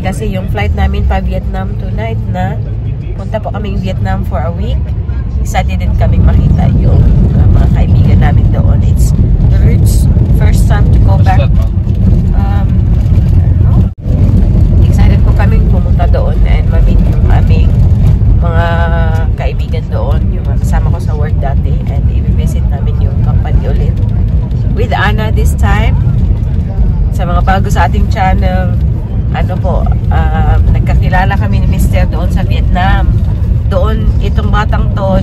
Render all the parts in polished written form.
kasi yung flight namin pa Vietnam tonight na punta po kaming Vietnam for a week. Excited din kaming makita yung mga kaibigan namin doon. It's the first time to go back. Excited po kaming pumunta doon and ma-meet yung aming mga kaibigan doon, yung kasama ko sa work dati, and i-visit namin yung company ulit with Anna this time. Sa mga bago sa ating channel, nagkakilala kami ni Mr. doon sa Vietnam. Doon, itong batang to,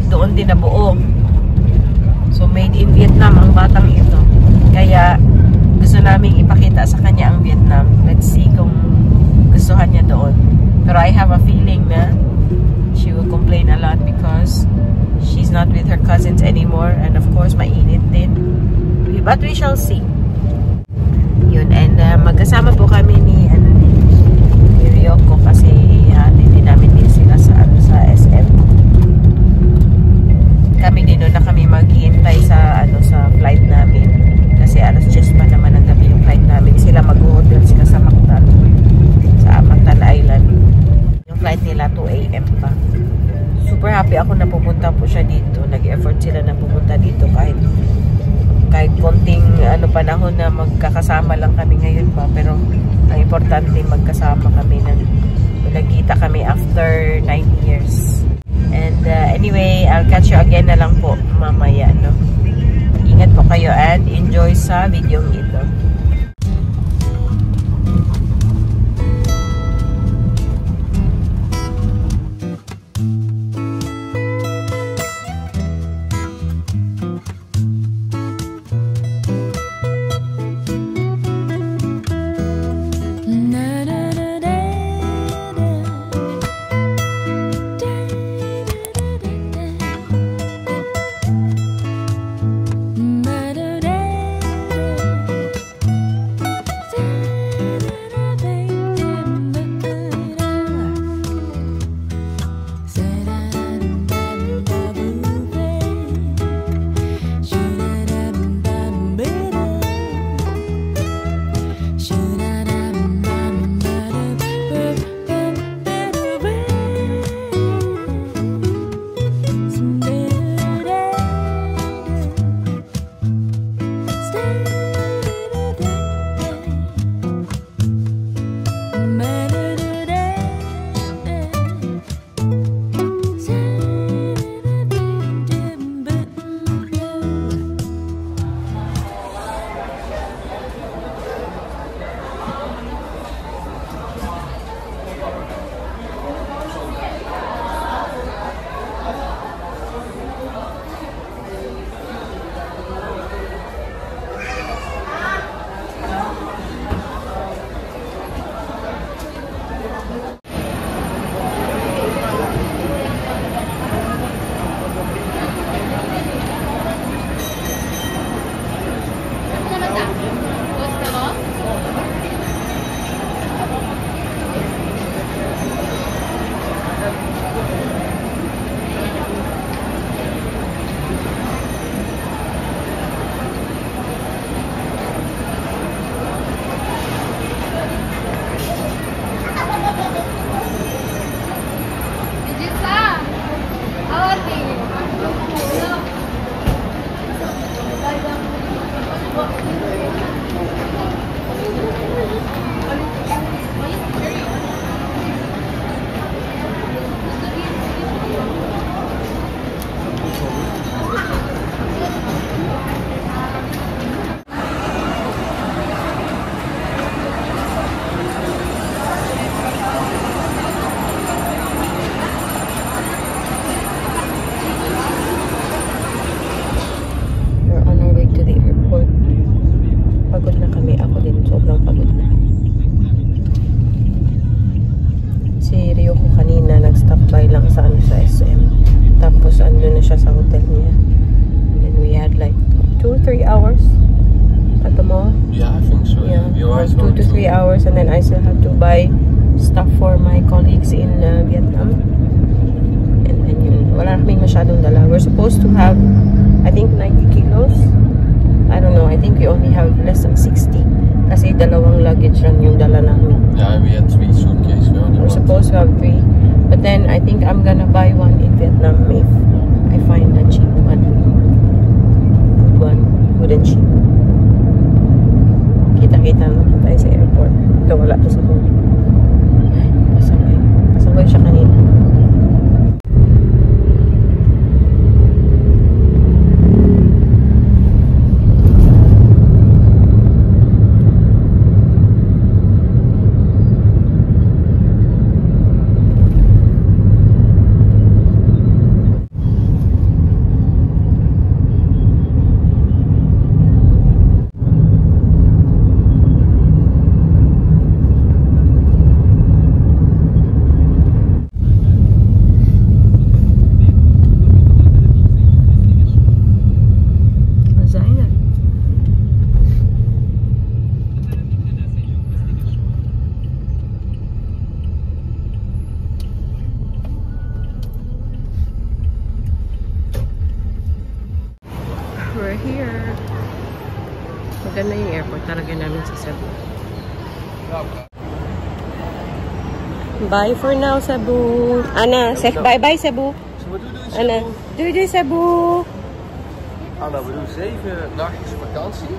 doon din nabuo. So made in Vietnam ang batang ito. Kaya gusto naming ipakita sa kanya ang Vietnam. Let's see kung gustuhan niya doon. Pero I have a feeling na she will complain a lot because she's not with her cousins anymore, and of course mainit din. But we shall see. Yun, and magkasama po kami ni Ryoko kasi hindi namin din sila sa SM. Kami din doon na kami maghihintay sa flight namin kasi alas 10 pa naman ang gabi yung flight namin. Sila mag-hotel sila sa Mactan Island. Yung flight nila 2 AM pa. Super happy ako na pumunta po siya dito. Nag-effort sila na pumunta dito kahit konting panahon na magkakasama lang kami ngayon pa, pero ang importante magkasama kami na nagkita kami after 9 years. And anyway, I'll catch you again na lang po mamaya, no? Ingat po kayo and enjoy sa video ito. Yeah, I think so. Yeah, you are 2 to 3 hours, and then I still have to buy stuff for my colleagues in Vietnam. And then yun, wala kaming masyadong dala. We're supposed to have, I think, 90 kilos. I don't know, I think we only have less than 60. Kasi dalawang luggage lang yung dala namin. Yeah, we had 3 suitcases. We're supposed to have 3. But then, I think I'm gonna buy one in Vietnam if I find a cheap one. Good one. Good and cheap. Kita-kita naman tayo sa airport. Ito, wala to sa phone. Pasaway. Pasaway siya kanina. We're here. Maganda yung airport talaga namin sa Cebu. Bye for now, Cebu. Anna, zeg bye-bye, Cebu. Anna, doei Cebu. Anna, we doen 7 nachtjes vakantie.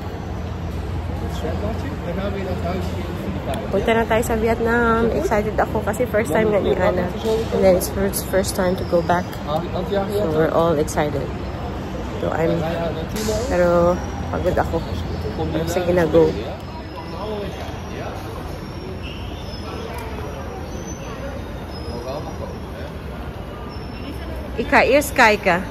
Het zwembadje. Dan gaan we weer naar huis in de Filipijnen. Punta na tayo sa Vietnam. Excited ako kasi first time nga ni Anna. And then it's first time to go back. So we're all excited. So pero pagod ako. Sige na, go. Ika, yes, Kaika.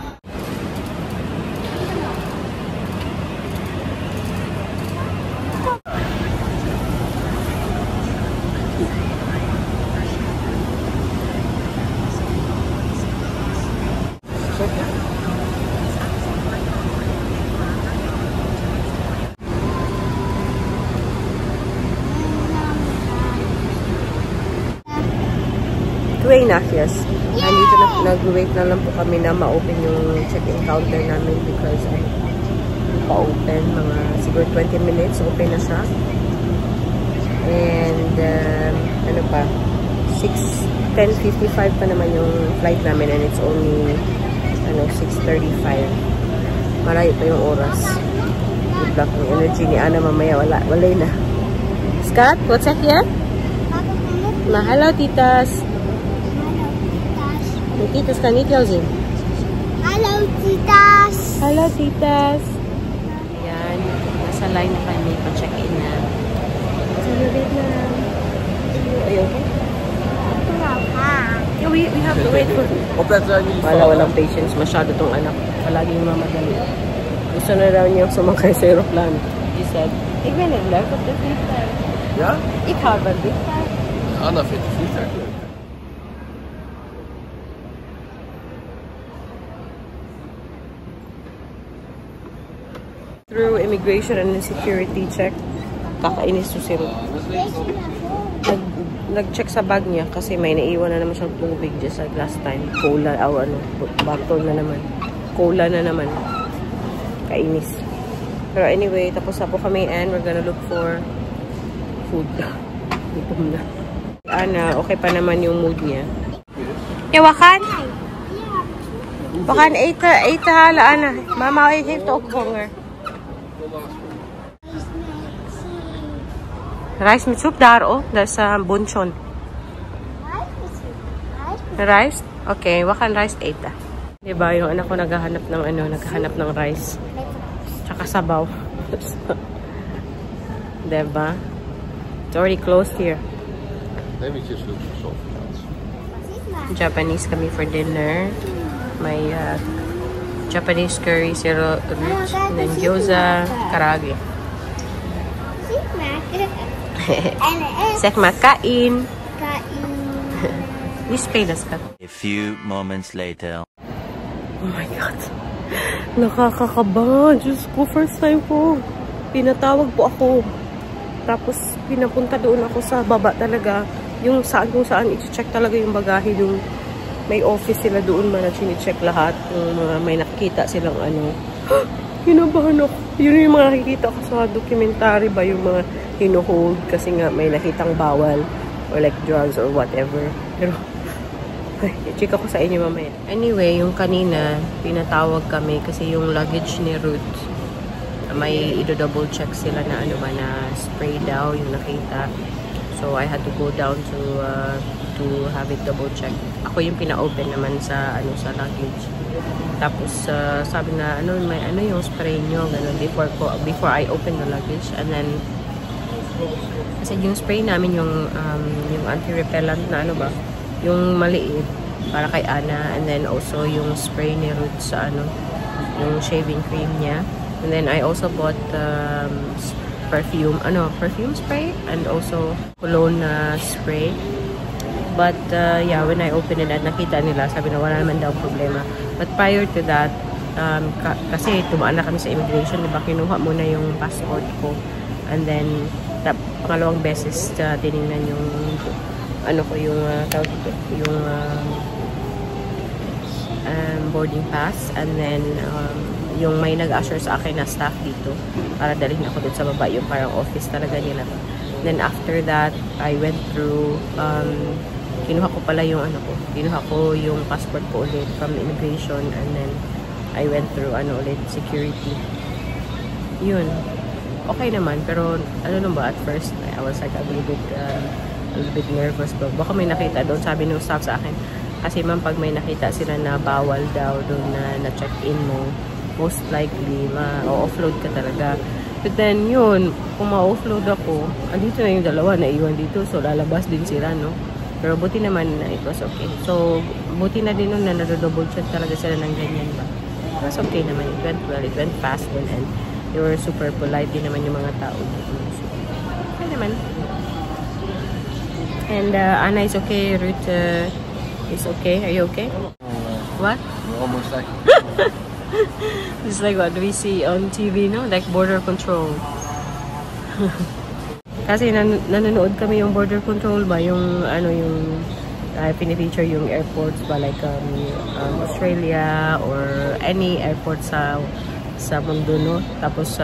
Yes. Nandito na, nag-wait na lang po kami na ma-open yung check-in counter namin because pa-open mga siguro 20 minutes open na siya. And ano pa 10:55 pa naman yung flight namin and it's only 6:35. Malayo pa yung oras. Good luck ng energy ni Anna mamaya. Wala na. Scott, what's that here? Hello, titas. Titas kan niet jou zien. Hallo titas. Hallo titas. Ayan, nasa line na kami pa-check-in na. Celebrate na. Ayaw ko? Yeah, we have to wait for... Walang patience. Masyado tong anak. Palaging mamadali. Gusto na daw niya sumakay sa aeroplano. He said, ik ben het leuk op de vliegtuig. Ja? Ik hou van vliegtuig. Anna vindt het vliegtuig leuk. Through immigration and security check, kakainis to si Ruth. Nag-check sa bag niya kasi may naiwan na naman siyang tubig just like last time. Cola, bottle na naman. Cola na naman. Kainis. Pero anyway, tapos na po kami and we're gonna look for food. Gutom na. Ana, okay pa naman yung mood niya. Yeah, wakan? Wakan, eten halen, Anna. Mama heeft ook honger. Rice met soep daar, oh. Dat is bonchon. Rice? Okay, we gaan rice eten. Diba, yung anak ko naghahanap ng rice. Tsaka sabaw. Diba? It's already closed here. Japanese kami for dinner. May Japanese curry, zero rich, and then gyoza, karage. Zeg maar, kain. Wie spelen ka? A few moments later. Oh my God. Nakakakaba. Diyos ko, first time ko. Pinatawag po ako. Tapos, pinapunta doon ako sa baba talaga. Yung kung saan i-check talaga yung bagahe. Yung may office sila doon man na chine-check lahat. Yung may nakikita silang Kinabahan ako. Yun yung mga nakikita ko sa documentary ba, yung mga hinuhold kasi nga may nakitang bawal or like drugs or whatever. Pero, i-check ako sa inyo mamaya. Anyway, yung kanina, pinatawag kami kasi yung luggage ni Ruth, may i-double check sila na ano ba na spray daw yung nakita. So, I had to go down to have it double check. Ako yung pina-open naman sa sa luggage. Tapos, sabi na, may yung spray nyo, ganun, before I open the luggage. And then, kasi yung spray namin, yung anti-repellent na yung maliit, para kay Ana. And then, also, yung spray ni Ruth sa yung shaving cream niya. And then, I also bought perfume spray, and also cologne spray. But, yeah, when I opened it at nakita nila, sabi na wala naman daw problema. But prior to that, kasi tumaan na kami sa immigration, diba, kinuha muna yung passport ko. And then, pangalawang beses tinignan yung, yung boarding pass. And then, yung may nag-usher sa akin na staff dito, para dalhin ako dun sa baba, yung parang office talaga nila. Then, after that, I went through, kinuha ko pala yung kinuha ko yung passport ko ulit from immigration, and then I went through ulit security. Yun. Okay naman, pero at first I was like a little bit nervous, but baka may nakita doon, sabi ng staff sa akin, kasi ma'am, pag may nakita sila na bawal daw doon na check-in mo, most likely ma-offload ka talaga. But then yun, kung ma-offload ako, andito na yung dalawa na iwan dito, so lalabas din sila, no? Pero buti naman na it was okay. So, buti na din nun na nado-double check talaga sila ng ganyan ba. It was okay naman. It went well. It went fast din, and they were super polite din naman yung mga tao. So, okay naman. And Anna is okay. Ruth is okay. Are you okay? What? Almost like. It's like what we see on TV, no? Like border control. Kasi nanonood kami yung border control ba, yung pinifeature yung airports ba, like Australia or any airport sa mundo, no? Tapos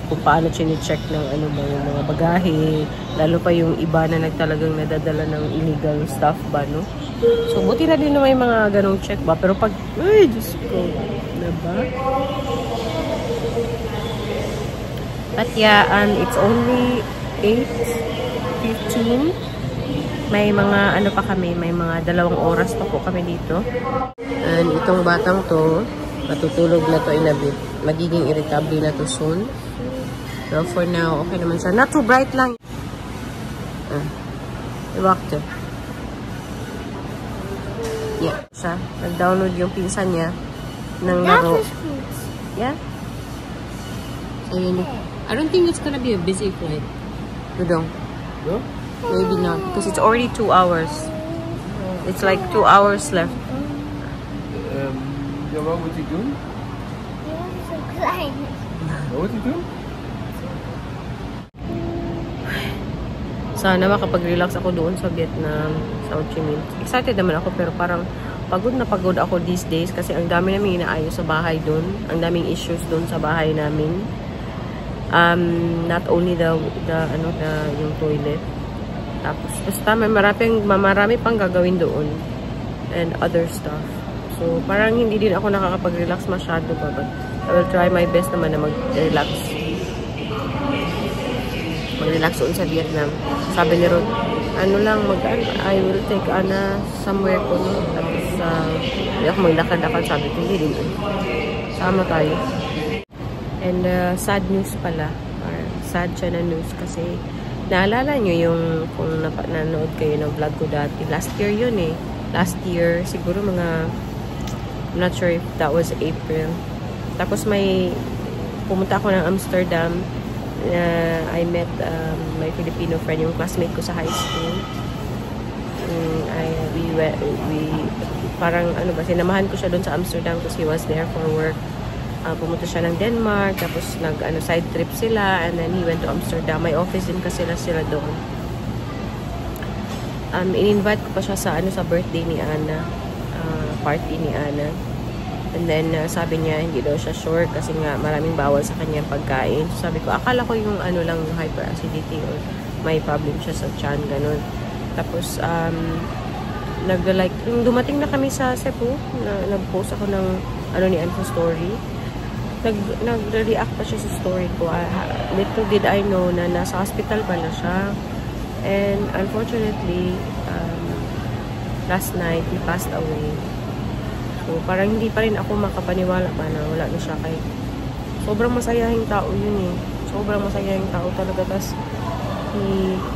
kung paano chine-check ng ba yung mga bagahe, lalo pa yung iba na talagang nadadala ng illegal stuff ba, no? So buti na din na may mga ganong check ba, pero pag Diyos ko, diba? But yeah, it's only 8:15. May mga pa kami, may mga 2 oras pa po kami dito. And itong batang to, matutulog na to in a bit. Magiging irritable na to soon. So for now, okay naman siya. Not too bright lang. Iwak to. Yeah, siya. Nag-download yung pinsan niya ng laro. Yeah? Ayun. I don't think it's gonna be a busy flight. Dudong. No? Maybe not, because it's already 2 hours. It's like 2 hours left. Ja, wat moet ik doen? Zo klein. Wat moet ik doen? Sana makapag-relax ako doon sa Vietnam, sa Ho Chi Minh. Excited naman ako, pero parang pagod na pagod ako these days kasi ang dami namin inaayos sa bahay doon. Ang daming issues doon sa bahay namin. Not only yung toilet. Tapos basta marami pang gagawin doon and other stuff. So parang hindi din ako nakakapag-relax masyado pa, but I will try my best naman na mag-relax doon sa Vietnam. Sabi ni Rod, I will take Anna somewhere ko, no? Tapos hindi ako maglakad-lakad, sabi ko, hindi din. Sama tayo. And sad news pala, or sad siya na news kasi naalala nyo yung kung nanood kayo ng vlog ko dati, last year yun last year, siguro mga I'm not sure if that was April. Tapos pumunta ako ng Amsterdam, I met my Filipino friend, yung classmate ko sa high school. Parang sinamahan ko siya doon sa Amsterdam because he was there for work. Pumunta siya ng Denmark, tapos side trip sila, and then he went to Amsterdam. May office din kasi sila doon. In-invite ko pa siya sa birthday ni Ana, party ni Ana. And then, sabi niya, hindi daw siya sure kasi nga maraming bawal sa kanyang pagkain. So, sabi ko, akala ko yung ano lang, yung hyperacidity or may problem siya sa tiyan, ganun. Tapos, like, yung dumating na kami sa Cebu, nag-post ako ng, ano ni Anne sa story. Nag-react pa siya sa story ko. Little did I know na nasa hospital pala siya. And, unfortunately, last night, he passed away. So, parang hindi pa rin ako makapaniwala pa na wala na siya kay sobrang masayahing tao yun eh. Sobrang masayahing tao talaga. Tapos,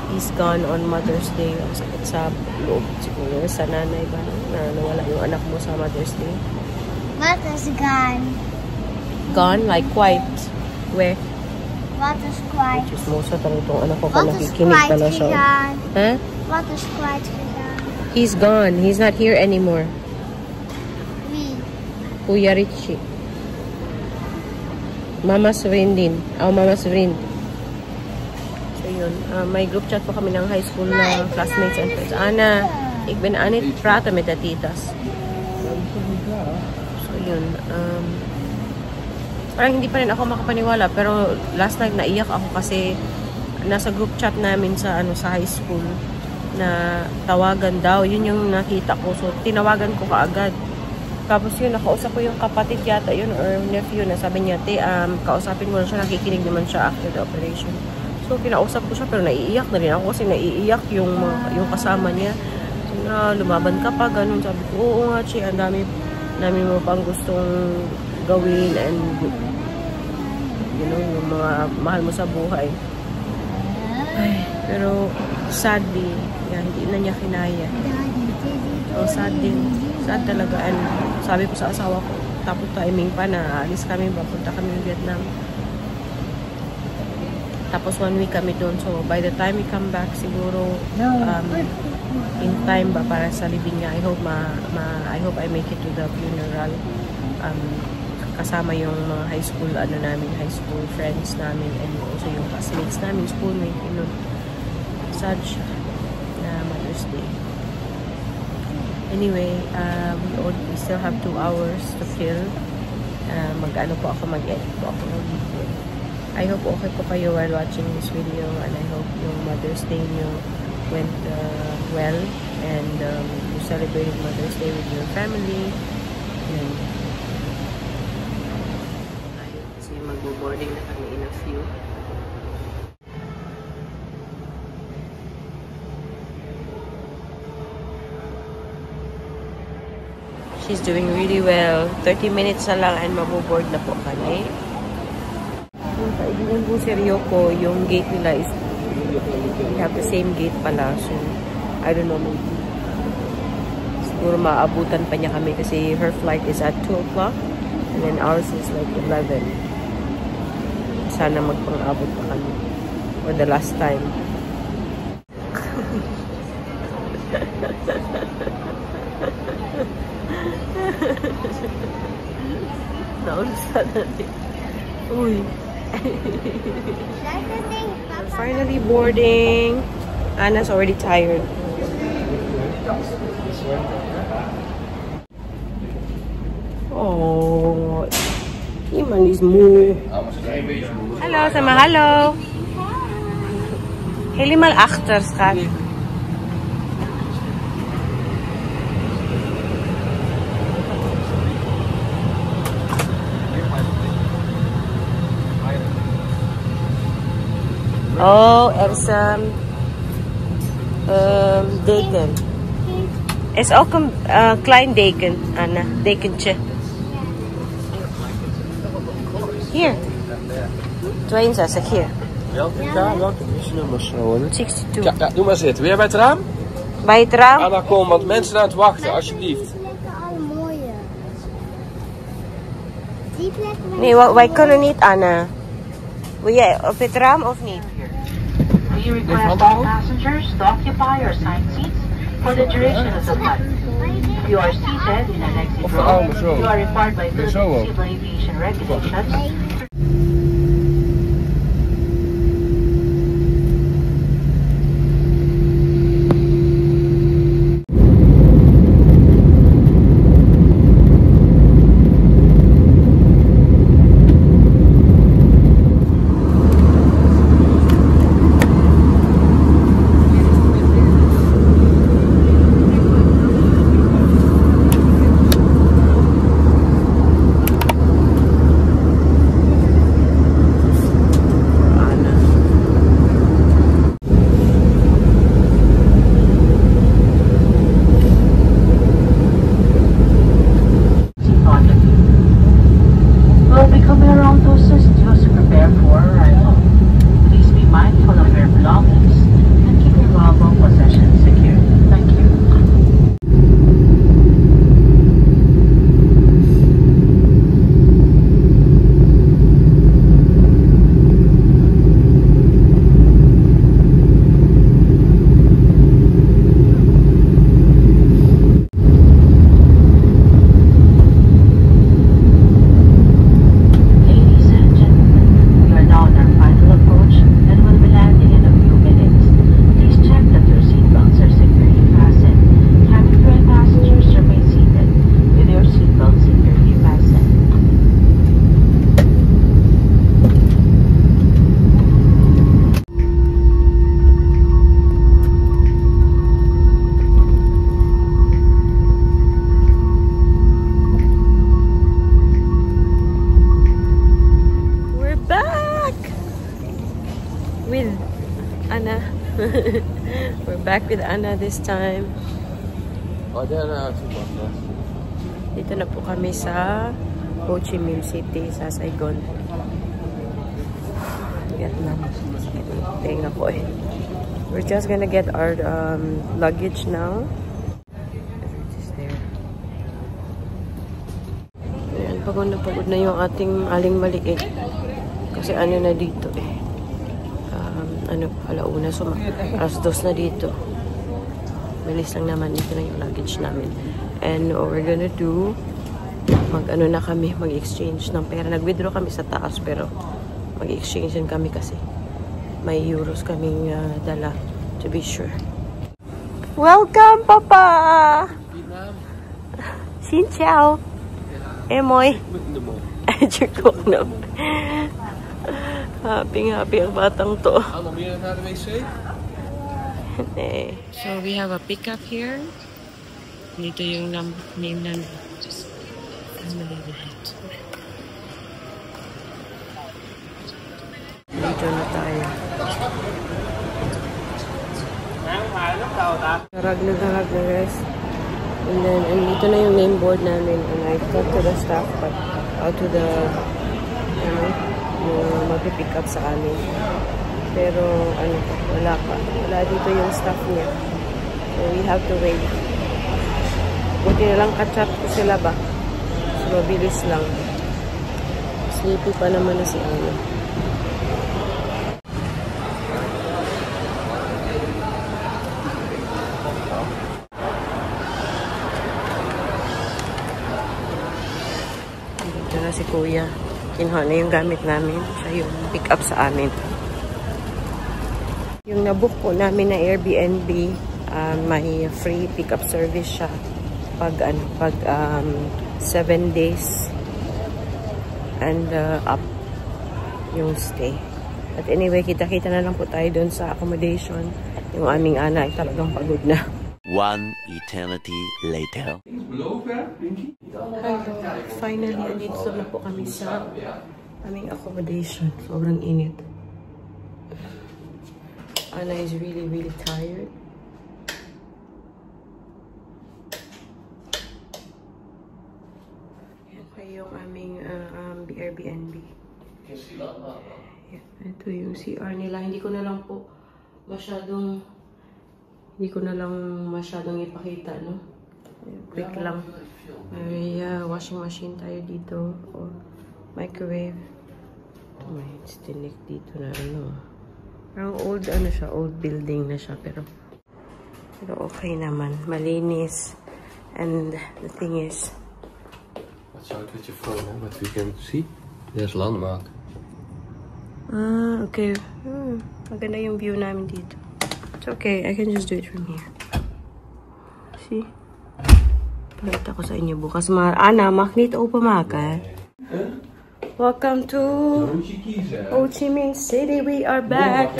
he's gone on Mother's Day. Ang sakit sa loob siguro sa nanay ba na nawala yung anak mo sa Mother's Day. Mother's gone. Gone? Like quite? Where? Mother's quiet. Chismosa talaga itong anak ko pa Mother's nakikinig quiet pala siya. again. Huh? Mother's quiet again. He's gone. He's not here anymore. Kuya Richie. Mama's friend din. Mama's friend. So yun. May group chat po kami ng high school na classmates and friends. Ana, ik ben Anit praten met de titas. So yun. Parang hindi pa rin ako makapaniwala. Pero last night naiyak ako kasi nasa group chat namin sa sa high school na tawagan daw. Yun yung nakita ko. So tinawagan ko kaagad. Tapos yun, nakausap ko yung kapatid yata yun or nephew na sabi niya, kausapin mo na siya, nakikinig naman siya after the operation. So, kinausap ko siya pero naiiyak na rin ako kasi naiiyak yung kasama niya. So, lumaban ka pa, ganun. Sabi ko, oo nga, Chi, ang dami mo pang gustong gawin and yung mga mahal mo sa buhay. Ay, pero sadly, hindi na niya kinaya. So, sad din. Sad talaga. And sabi ko sa asawa ko, tapos timing pa na alis kami, papunta kami ng Vietnam. Tapos 1 week kami doon. So, by the time we come back, siguro in time ba para sa libing niya. I hope I make it to the funeral. Kasama yung mga high school, high school friends namin and also yung classmates namin, schoolmate, sad siya na Mother's Day. Anyway, we still have 2 hours to kill. Mag-edit po ako ng video. I hope okay po kayo while watching this video and I hope yung Mother's Day nyo went well and you celebrated Mother's Day with your family. And kasi magbo-boarding na kami in a few. She's doing really well. 30 minutes na lang and maboboard na po kami. Yung kaibigan po si Ryoko, yung gate nila is we have the same gate pala. So, I don't know, maybe siguro maabutan pa niya kami kasi her flight is at 2 o'clock and then ours is like 11. Sana magpang-abot pa kami for the last time. Naulusan natin. Uy. We're finally boarding. Anna's already tired. Oh. Iman is moe. Hallo, zeg maar hallo. Helemaal achter, schat. Oh, er is deken. Er is ook een klein deken, Anna. Dekentje. Hier. 62, hier. Welke busnummers hoor? 62. Ja, doe maar zitten. Weer bij het raam? Bij het raam? Anna, kom, want mensen aan het wachten, alsjeblieft. Die plekken alle mooie. Die plekken. Nee, wij kunnen niet, Anna. Wil jij op het raam of niet? We request all passengers to occupy your assigned seats for the duration of the flight. If you are seated in an exit row, you are required by the Civil Aviation Regulations We're back with Anna this time. Oh, daar naartoe mag. Dito na po kami sa Ho Chi Minh City, sa Saigon. Vietnam. Tenga po eh. We're just gonna get our luggage now. Ayan, pagod na yung ating aling maliit. Kasi ano na dito eh. Alauna. So, alas 2 na dito. Bilis lang naman. Dito na yung luggage namin. And what we're gonna do, mag-exchange ng pera. Nag-withdraw kami sa taas, pero mag-exchange din kami kasi may euros kaming dala, to be sure. Welcome, Papa! Vietnam. Xin chào! Emoy! Chukok na. Happy ang batang to. Anna, meer naar de wc? Nee. So we have a pickup here. Dito yung name ng dito na tayo. Narag na guys. And then, dito na yung name board namin. And I talked to the staff, but out to the yung mag-pick up sa amin. Pero, wala pa. Wala dito yung staff niya. So, we have to wait. Buti na lang catch up ko sila ba? So, mabilis lang. Sleepy pa naman na si Ana. Dito na si Kuya. Kinuha na yung gamit namin. Siya yung pick up sa amin. Yung nabook po namin na Airbnb, may free pick up service siya pag 7 days and up yung stay. But anyway, kita-kita na lang po tayo dun sa accommodation. Yung aming Ana ay talagang pagod na. One eternity later. Hello. Finally, andito na po kami sa aming accommodation. Sobrang init. Ana is really tired. Yan pa yung aming Airbnb. Yan, ito yung CR nila. Hindi ko na lang masyadong ipakita, no? Quick lang. May washing machine tayo dito. Or microwave. May stinik dito na Parang old building na siya. Pero okay naman. Malinis. And the thing is... Watch out with your phone, hè? What we can see. There's landmark. Okay. Maganda yung view namin dito. It's okay. I can just do it from here. See? Pakita ko sa inyo bukas. Ana, magnet o pamakan? Welcome to Ho Chi Minh City. We are back.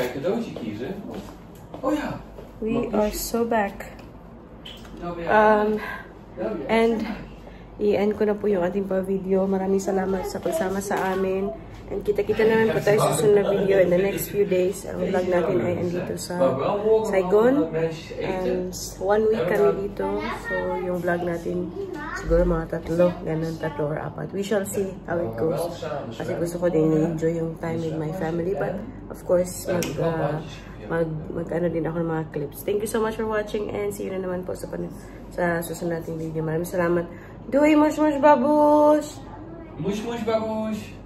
We are so back. And i-end ko na po yung ating video. Maraming salamat sa pagsama sa amin. And kita-kita naman po tayo sa susunod na video in the next few days. Ang vlog natin ay andito sa Saigon. And 1 week kami dito. So, yung vlog natin siguro mga 3 or 4. We shall see how it goes. Kasi gusto ko din i-enjoy yung time with my family. But, of course, mag-ano din ako ng mga clips. Thank you so much for watching and see you na naman po sa susunod nating video. Maraming salamat. Doei, mush mush babush! Mush mush babush!